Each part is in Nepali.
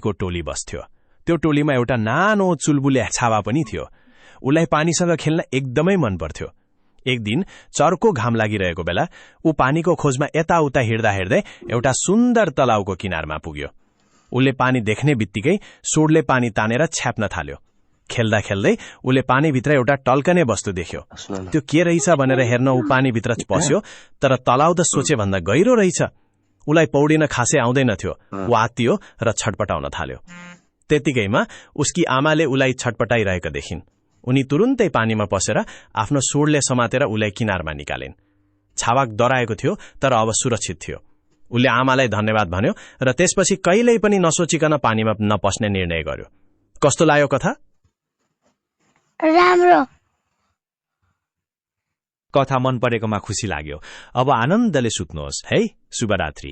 केटीको टोली बस्थ्यो। त्यो टोलीमा एउटा नानो चुलबुले छावा पनि थियो। उलाई पानीसँग खेल्न एकदमै मन पर्थ्यो। एक दिन चर्को घाम लागिरहेको बेला ऊ पानीको खोजमा यताउता हिँड्दा हिँड्दै एउटा सुन्दर तलाउको किनारमा पुग्यो। उले पानी देख्ने बित्तिकै सोडले पानी तानेर छ्याप्न थाल्यो। खेल्दा खेल्दै उले पानीभित्र एउटा टल्कने वस्तु देख्यो। त्यो के रहेछ भनेर हेर्न ऊ पानीभित्र पस्यो, तर तलाउ त सोचे भन्दा गहिरो रहेछ। उलाई पौडिन खासै आउँदैनथ्यो। ऊ आत्तियो र छटपटाउन थाल्यो। त्यतिकैमा उसकी आमाले उलाई छटपटाइरहेको देखिन्। उनी तुरुन्तै पानीमा पसेर आफ्नो सोडले समातेर उलाई किनारमा निकालिन्। छावा डराएको थियो, तर अब सुरक्षित थियो। उले आमालाई धन्यवाद भन्यो र त्यसपछि कहिल्यै पनि नसोचिकन पानीमा नपस्ने निर्णय गर्यो। कस्तो लाग्यो कथा? राम्रो। कथा मन परेकोमा खुसी लाग्यो। अब आनन्दले सुत्नुहोस् है। शुभरात्रि।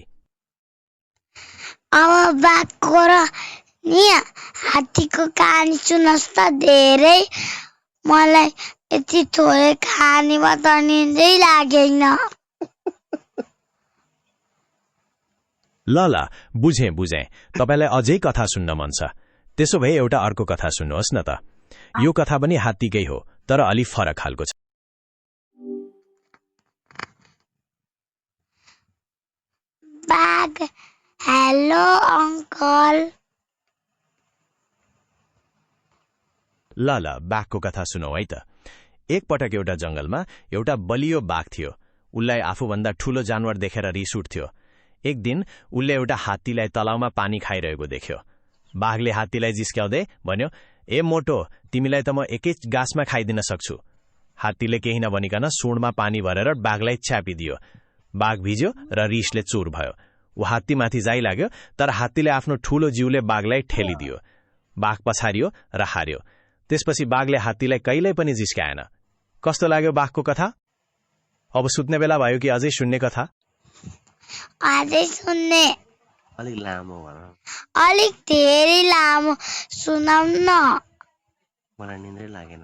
अब बाघको र नि हात्तीको कहानी सुन्नुहोस् त। धेरै मलाई यति थोरै कहानीमा त निन्दै लागेन। ल बुझेँ। तपाईलाई अझै कथा सुन्न मन छ। त्यसो भए एउटा अर्को कथा सुन्नुहोस् न त। यो कथा पनि हात्तीकै हो, तर अलि फरक खालको छ। बाघ, हेलो अंकल। ल बाघको कथा सुनौ है त। एक पटक एउटा जंगलमा एउटा बलियो बाघ थियो। उलाई आफूभन्दा ठूलो जानवर देखेर रिस उठ्थ्यो। एक दिन उले एउटा हात्तीलाई तलाउमा पानी खाइरहेको देख्यो। बाघले हात्तीलाई जिस्क्याउँदै भन्यो, ए मोटो, तिमीलाई त म एकै गाँसमा खाइदिन सक्छु। हात्तीले केही नभनिकन सुँडमा पानी भरेर बाघलाई छ्यापिदियो। बाघ भिज्यो र रिसले चुर भयो। ऊ हात्तीमाथि जाइलाग्यो, तर हात्तीले आफ्नो ठूलो जिउले बाघलाई ठेलिदियो। बाघ पछारियो र हार्यो। त्यसपछि बाघले हात्तीलाई कहिल्यै पनि जिस्काएन। कस्तो लाग्यो बाघको कथा? अब सुत्ने बेला भयो कि अझै सुन्ने कथा? अझै सुन्ने। अलिक लामो भन। अलिक धेरै लामो सुनाउ न। मलाई निन्द्रै लागेन।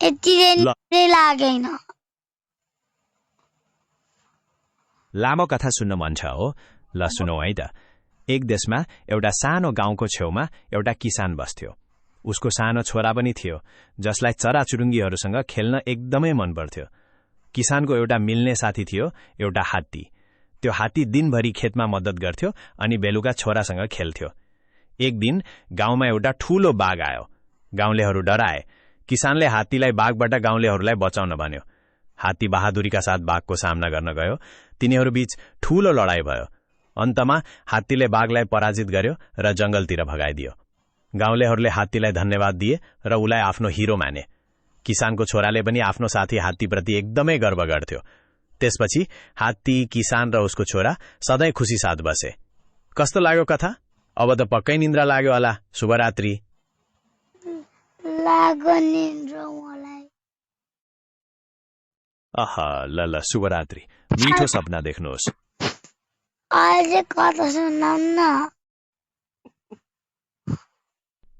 यति निन्द्रै लागेन। लामो कथा सुन्न मन छ हो? ल सुनौ है त। एक देशमा एउटा सानो गाउँको छेउमा एउटा किसान बस्थ्यो। उसको सानो छोरा पनि थियो, जसलाई चराचुरुङ्गीहरूसँग खेल्न एकदमै मन पर्थ्यो। किसानको एउटा मिल्ने साथी थियो, एउटा हात्ती। त्यो हात्ती दिनभरि खेतमा मद्दत गर्थ्यो अनि बेलुका छोरासँग खेल्थ्यो। एक दिन गाउँमा एउटा ठूलो बाघ आयो। गाउँलेहरू डराए। किसानले हात्तीलाई बाघबाट गाउँलेहरूलाई बचाउन भन्यो। हात्ती बहादुरीका साथ बाघको सामना गर्न गयो। तिनीहरूबीच ठूलो लडाईँ भयो। अन्तमा हात्तीले बाघलाई पराजित गर्यो र जंगलतिर भगाइदियो। गाउँलेहरूले हात्तीलाई धन्यवाद दिए र उलाई आफ्नो हिरो माने। किसानको छोराले पनि आफ्नो साथी हात्तीप्रति एकदमै गर्व गर्थ्यो। त्यसपछि हात्ती, किसान र उसको छोरा सधैँ खुसी साथ बसे। कस्तो लाग्यो कथा? अब त पक्कै निन्द्रा लाग्यो होला। शुभरात्रि। लाग्यो निन्द्रा मलाई। ल शुभरात्रि। मिठो सपना देख्नुहोस्। अझै कथा सुनाउ न।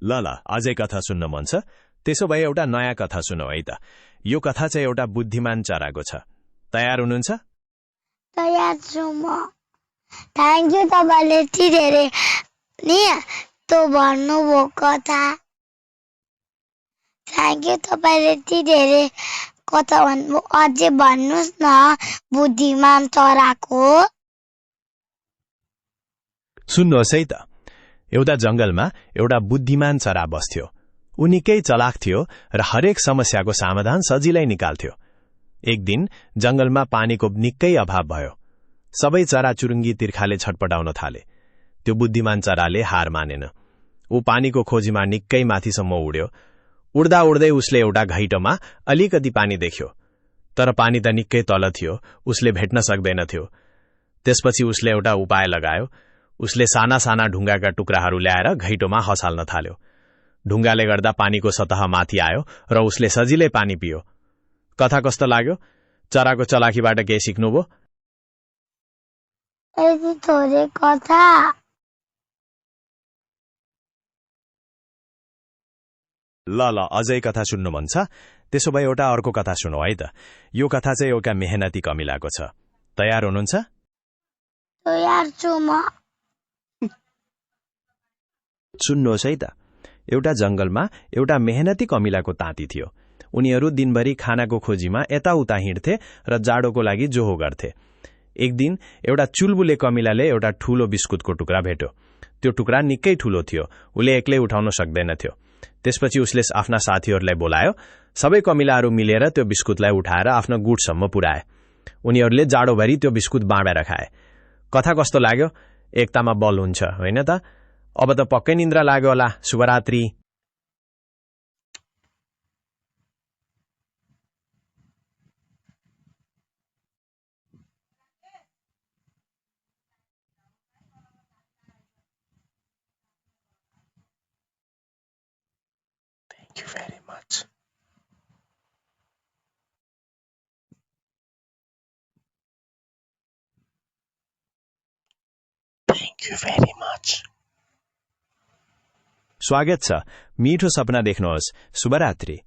ल अझै कथा सुन्न मन छ। त्यसो भए एउटा नयाँ कथा सुनौ है त। यो कथा चाहिँ एउटा बुद्धिमान चराको छ। तयार हुनुहुन्छ? तयार छु म। थ्याङ्क यू तपाईँले यति धेरै नि त्यो भन्नुभयो कथा। थ्याङ्क यू तपाईँले यति धेरै कथा भन्नुभयो। अझै भन्नुहोस् न बुद्धिमान चराको। सुन्नुहोस् है त। एउटा जंगलमा एउटा बुद्धिमान चरा बस्थ्यो। ऊ निकै चलाक थियो र हरेक समस्याको समाधान सजिलै निकाल्थ्यो। एक दिन जंगलमा पानीको निकै अभाव भयो। सबै चराचुरुङ्गी तिर्खाले छटपटाउन थाले। त्यो बुद्धिमान चराले हार मानेन। ऊ पानीको खोजीमा निकै माथिसम्म उड्यो। उड्दा उड्दै उसले एउटा घैटोमा अलिकति पानी देख्यो, तर पानी त निकै तल थियो। उसले भेट्न सक्दैनथ्यो। त्यसपछि उसले एउटा उपाय लगायो। उसले साना साना ढुङ्गाका टुक्राहरू ल्याएर घैटोमा खसाल्न थाल्यो। ढुङ्गाले गर्दा पानीको सतह माथि आयो र उसले सजिलै पानी पियो। कथा कस्तो लाग्यो? चराको चलाखीबाट के सिक्नुभयो? यति थोरै कथा। ल अझै कथा सुन्नु मन छ। त्यसो भए एउटा अर्को कथा सुनौ है त। यो कथा चाहिँ एउटा मेहनती कमिलाको छ। तयार हुनुहुन्छ? तयार छु म। सुन्नुहोस् है त, एउटा जंगलमा एउटा मेहनती कमिलाको ताती थियो। उनीहरू दिनभरि खानाको खोजीमा यताउता हिँड्थे र जाडोको लागि जोहो गर्थे। एक दिन एउटा चुलबुले कमिलाले एउटा ठूलो बिस्कुटको टुक्रा भेट्यो। त्यो टुक्रा निकै ठूलो थियो, उसले एक्लै उठाउन सक्दैनथ्यो। त्यसपछि उसले आफ्ना साथीहरूलाई बोलायो। सबै कमिलाहरू मिलेर त्यो बिस्कुटलाई उठाएर आफ्नो गुठसम्म पुर्याए। उनीहरूले जाडोभरि त्यो बिस्कुट बाँडेर खाए। कथा कस्तो लाग्यो? एकतामा बल हुन्छ, होइन त? अब त पक्कै निन्द्रा लाग्यो होला। शुभरात्रि। Thank you very much. Thank you very much. स्वागत छ। मिठो सपना देख्नुहोस्। शुभरात्रि।